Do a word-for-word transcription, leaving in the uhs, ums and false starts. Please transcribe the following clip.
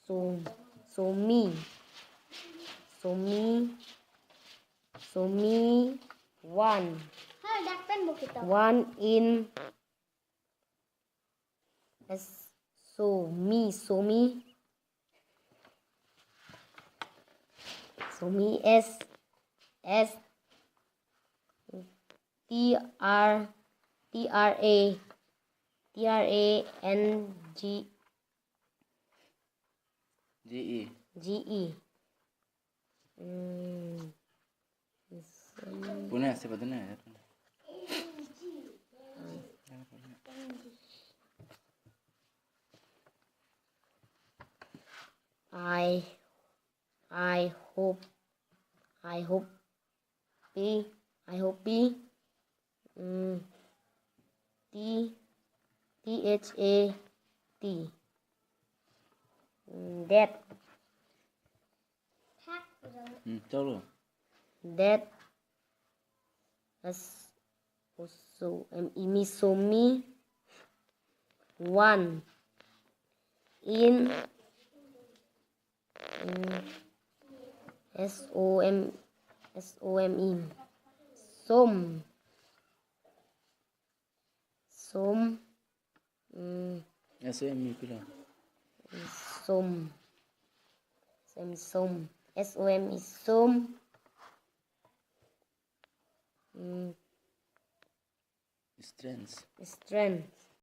So, Somi. Somi. Somi. One. Hal dak pen bukit to. One in S. Somi. Somi. Somi. S. S. T R. T R A. T R A N G. G E. G E. Hmm. Pune ase padune. I I hope I hope P I hope P mm, T T H A T mm, that Hmm, chalo. That as also am imi Somi one in, in S O M S O M E Som Som mm, S O M E pilo. Som Som Som S O M E Som mm, Strengths. Strength